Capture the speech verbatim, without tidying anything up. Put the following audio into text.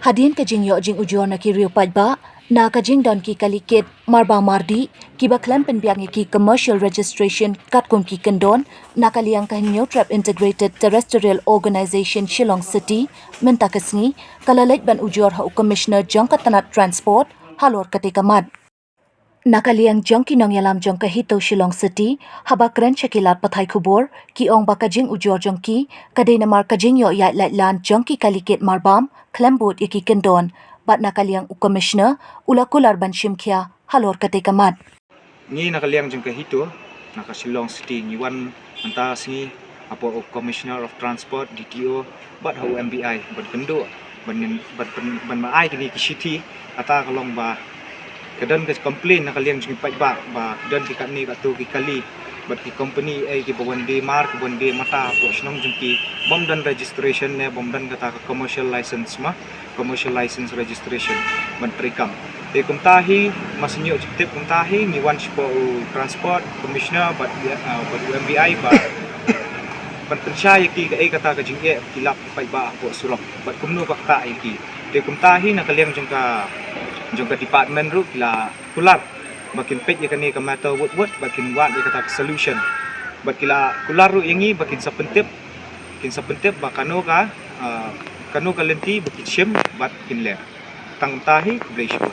Hadien ka jingïoh jingujor na ki riew paidbah na ka jingdon ki kali kit marbam mardih kiba khlem pynbiang ïa ki commercial registration katkum ki kyndon, na ka liang ka Hynñiewtrep Integrated Terrestrial Organization Shillong City mynta ka sngi ka la leit ban ujor ha u Commissioner jong ka tnat Transport halor katei ka mat. Na ka liang jong ki nongïalam jong ka HITO Shillong City, haba kren sha ki lad pathai khubor, ki ong ba ka jingujor jong ki ka dei namar ka jingïoh ïaid laitlan jong ki kali kit marbam khlem bud ïa ki kyndon. Bad na ka liang u Commissioner u la kular ban shim khia halor katei ka mat. Ngi na ka liang jong ka HITO na ka Shillong City ngi wan mynta sngi hapoh u Commissioner of Transport, D T O, bad ha u M B I ban kynduh ban, ban, ban, ban ma ai kine ki shithi. Kata ka long ba ka don ka complain na ka liang jong ki paidbah ba ka don ki katne katto ki kali bad ki company ei kiba wan die mar, kiba wan die mata hapoh shnong jong ki, bym don registration ne bym don kata ka commercial license ma, commercial license registration ban treikam. Te kumta hi, ma shu ïoh jingtip kumta hi, ngi wan shapoh u Transport Commissioner bad, ah, bad u M B I ba ban pynshai ïa ki kaei kata ka jingeh ki lap ki paidbah hapoh surok bad kumno ka ktah ïa ki. Te kumta hi na ka liang jong ka, jong ka department ruh ki la kular ba kin peit ïa kane ka matter wut wut ba kin wad ïa kata ka solution. Bad ki la kular ruh ïa ngi ba kin sa pyntip, kin sa pyntip ba kano ka, ah, kano ka lynti ba kin shim bad kin leh. Tang kumta hi, khublei shibun.